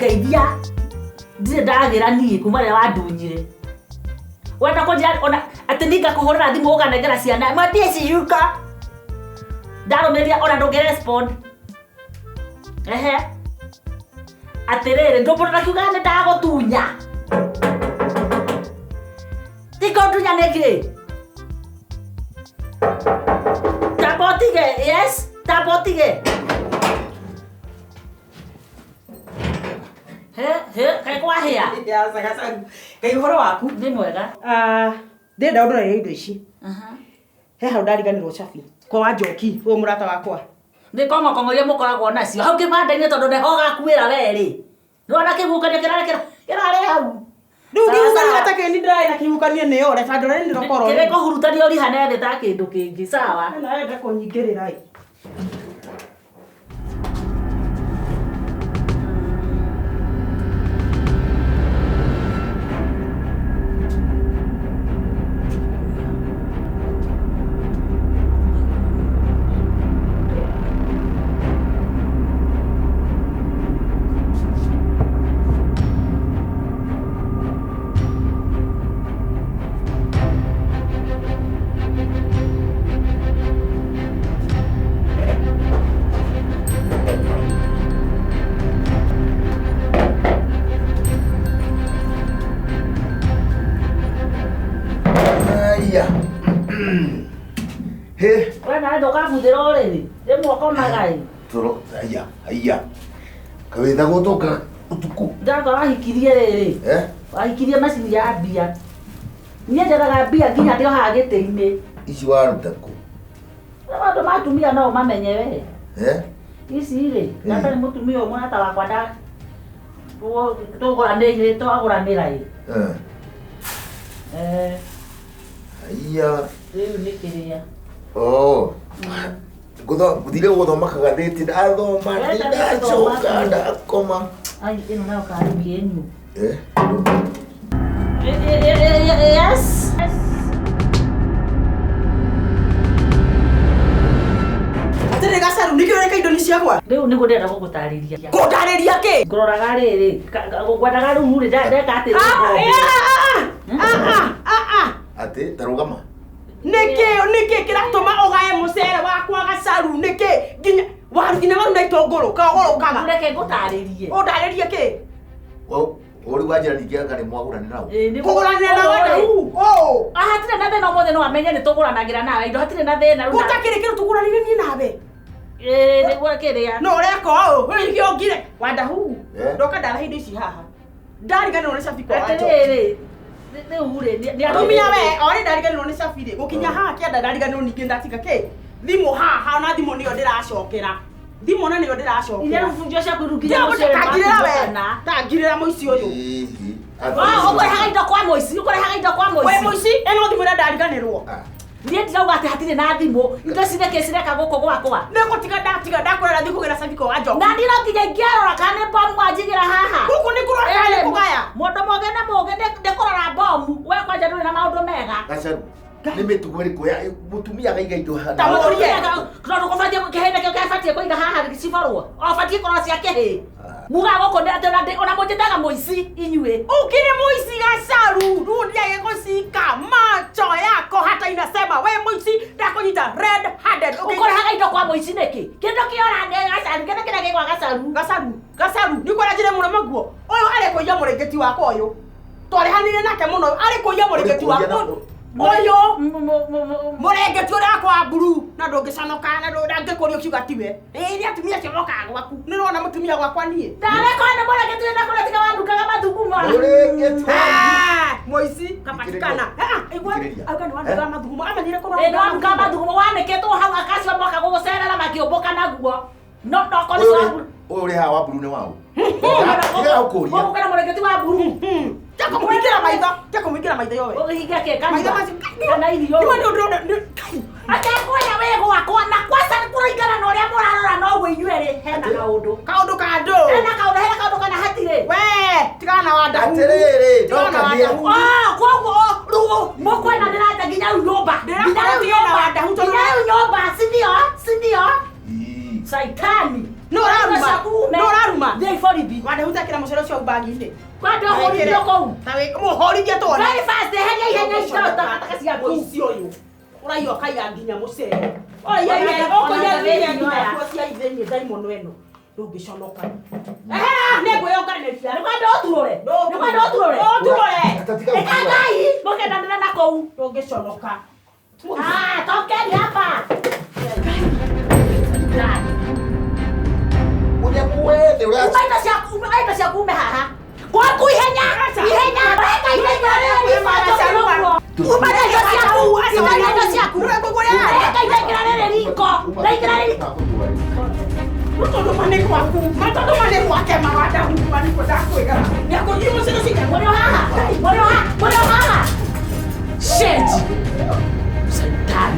Kũngeithia ndirĩ ndagĩra niĩ kuma rĩrĩa wandunyire. Wenda kũnjĩra ona atĩ niĩ ngakũhũrĩra thimũ ũkanengera ciana mwambie ciuka. Ndarũmĩrĩria ona ndũngĩ respond. Ehe. Atĩrĩrĩ, ndũmbũra ndakiuga nĩ ndagũtunya. Tiga ũndunya nĩkĩ? Tamba ũtige, yes, tamba ũtige. He, he, kaĩ kwahĩa? Ngai ũhoro waku. Nĩ mwega. Ah, ndĩrenda ũndorere indo ici. Aha. He handũ ndariganĩrwo cabi. Kwa wa Njoki, ũyũ mũrata wakwa. Nĩ kong'okong'o iria mũkoragwo nacio hau kĩbanda-inĩ tondũ nĩho ũgakuĩra we rĩ. Nĩwona kĩhuhũkanio kĩrarĩ kĩrarĩ hau. Rĩu Sawa, kĩhuhũkanio sawa. gata kĩni ndĩrarĩ na kĩhuhũkanio nĩ ore ta ndorere nĩ rokoro. Kĩrĩ kũhurutania ũrihane thĩ ta kĩndũ kĩngĩ sawa. Na enda kũnyingĩrĩra ĩ. Aya. He. We nawe ndũkabuthĩra ũrĩrĩ rĩmwe ũkomaga ĩ. Toro. Aya. Aya. Kawĩtha gũtũka ũtukũ. Ndakora wahikirie rĩrĩ. Eh? Wahikirie macini ya mbia. Niĩ njethaga mbia nginya ndĩ o haha gĩtĩ-inĩ. Ici waruta kũ? Maũndũ ma atumia no ũmamenye we. Eh? Ici rĩ, ndatarĩ mũtumia ũyũ mũrata wakwa nda tũgũranĩire twagũranĩra ĩ. Eh. Eh, Aya. rĩu nĩ kĩrĩa. Oh. Ngũthire gũthoma kagathĩti ndathoma Wenda ndacoka gũthoma. ndakoma. Ai, ĩno nayo karĩ kĩenyu. Eh? Yes. Atĩrĩ gacaru, nĩkĩ ũreka indo nĩ ciakwa? Rĩu nĩguo ndĩrenda gũgũtarĩria. Kũndarĩria kĩ? Ngũroraga rĩrĩ, ngwendaga rĩu rĩ, ndeka atĩ Ah, eh, ah, ah, ah, ah, ah. Atĩ tarũgama. Nĩkĩ nĩkĩ kĩratũma ũgae mũcere wakwa gacaru nĩkĩ nginya waru nginya waru na itũngũrũ kaũgũrũkaga Reke ngũtarĩrie. ũndarĩrie kĩ Ũrĩ wanjĩra ningĩ anga nĩ mwagũranĩra nao. Ĩĩ, nĩguo- kũgũranĩra na Ũyũ rĩ, wadahu ũũ Ah, hatirĩ na thĩna ũmũthĩ no amenye nĩ tũgũranagĩra nawe indo hatirĩ na thĩna rĩu na- gũtakĩrĩ kĩndũ tũgũranire niĩ nawe Ĩĩ, nĩguo kĩrĩa. no ũreka ũũ ũrĩkĩo ngire wadahu Eh? ndoka ndarahe indo ici haha ndariganĩrwo nĩ cabi kwa Wanjoki. Atĩrĩrĩ, rĩu rĩ, nĩ Tumia we orĩ ndariganĩrwo nĩ cabi rĩ gũkinya haha kĩanda ndariganĩrwo ningĩ ndatiga kĩ thimũ haha na thimũ nĩyo ndĩracokera thimũ na nĩyo Iria ndĩracokera rũbunjo ciaku rĩu nginya mũcere tangirĩra we wakumbũkana. tangirĩra mũici ũyũ Hihi. Oh, ũkũrehaga indo kwa mũici, ũkũrehaga indo kwa we mũici. mũici ĩno thimũ ĩrĩa ndariganĩrwo Ah. Niĩ ndirauga atĩ hatirĩ na thimũ, indo ici nĩkĩ cireka gũkũ gwakwa. nĩ gũtiga ndatiga ndakwĩra ndathiĩ kũgĩra cabi kwa Wanjoki Na niĩ no nginya ingĩarora kana nĩ bomu wanjigĩra haha. gũkũ nĩ kũrora kana nĩ kũgaya Mũndũ mũgĩ nĩ mũgĩ nĩ kũrora bomu. We kwanja ndũrĩ na maũndũ mega. Gacaru. Nĩ mĩtugo ĩrĩkũ ya mũtumia akaiga indo haha? Ta mũthuri. Tondũ kũbatiĩ kĩhĩ nĩkĩo kĩbatiĩ kũiga haha ciborwo. O batiĩ kũrora cia kĩhĩ. Mugaga gũkũ nĩ atĩ ona mũnjĩtaga mũici inyuĩ. Ukiri mũici gacaru rĩu ndiage gũcika macho yako hata inasema we mũici ndakũnyita red handed. Ũkũrehaga indo kwa mũici nĩkĩ? Kĩndũ kĩora nĩ gacaru, kĩndũ kĩrĩa gĩ gwa gacaru. Gacaru gacaru nĩ kwenda njĩre mũrũme guo ũyũ arĩ kũiya mũrĩngĩti wakwa ũyũ twarĩhanire nake mũno arĩ kũiya mũrĩngĩti wakwa ũyũ mũrĩngĩti ũrĩa wakwa wa mburu na ndũngĩconoka na ndangĩkũria ũkiuga tiwe ĩĩ nĩ atumia acio mokaga gwaku nĩ ũrona mũtumia gwakwa niĩ Ndareko nĩ mũrĩngĩti wĩna kũrĩa tiga wandukaga mathugumo. Mũrĩngĩti wa Ah, mũici kapatikana Ah, igua Thikĩrĩria. auga nĩ wandukaga mathugumo amenyire kũrora Ĩ nĩ wandukaga mathugumo wanĩkĩtwo hau akacio moka gũgũcerera makĩũmbũka naguo. No no korwo Ũyũ wa ũrĩ- mburu. ũyũ ũrĩ haha wa mburu nĩ waũ? Tiga gũkũria. Gũkũ kwĩna mũrĩngĩti wa mburu. Tekũmũhingĩra maitho tekũmũhingĩra maitho yowe Ũkĩhingia kĩ maitho kanua? macio Kana irio. nĩma nĩ ũndũ ũrona Atekwĩra wĩ gwakwa na kwaca kũringana na ũrĩa mũrarora noguo inyuĩ rĩ hena kaũndũ. kaũndũ ka andũ Hena kaũndũ hena kaũndũ kana hatirĩ. we tigana na wandahu Atĩrĩrĩ, Tigana na ndoka nĩ- wandahu. Oh, koguo rĩu mũkwendanĩra nja nginya rĩu nyũmba. Ndĩrakora Nginya rĩu tigana na nyũmba. wandahu tondũ- Nginya rĩu nyũmba, si ndio? Si ndio? Ii. Saitani. Nũ ũraruma? Ciaku ume. Nũ ũraruma? Ma. Thiĩ borithi. Wandehuta kĩra mũcere ũcio bagi-inĩ. Kwenda ũhũrithio kũu. Ta wĩ mũhũrithie tuone. Very fast, eheria ihenya indo takataka ciaku. Mũici ũyũ. Ũraiya ũkaiya nginya mũcere. Ũraiya nginya ũkaiya nginya nguo cia ithĩinĩ ndaimono ĩno. Ndũngĩconoka. Ehera nĩngwĩyonganĩria. Nĩkwenda ũturũre. Nĩkwenda ũturũre. Ũturũre. Ĩka Ngai, mũkendanĩra na kũu. Ndũngĩconoka. Ah, tokeni hapa. Ũrĩa mwene ũrĩa Uma indo ciaku, uma indo ciaku ume haha. Gwaku ihenya, ihenya. Weka ihenya rĩrĩ Uma indo ciaku, uma indo ciaku. Weka ihenya rĩrĩ riko. Ndaingĩra rĩrĩ. Tondũ ma nĩ gwaku. Ma tondũ ma nĩ gwake mawanda huma nĩkuo ndakwĩra. Nĩakũnyia mũcere ũcio. Mũrĩ o haha. Mũrĩ o haha. Mũrĩ o haha. Shit. Satan.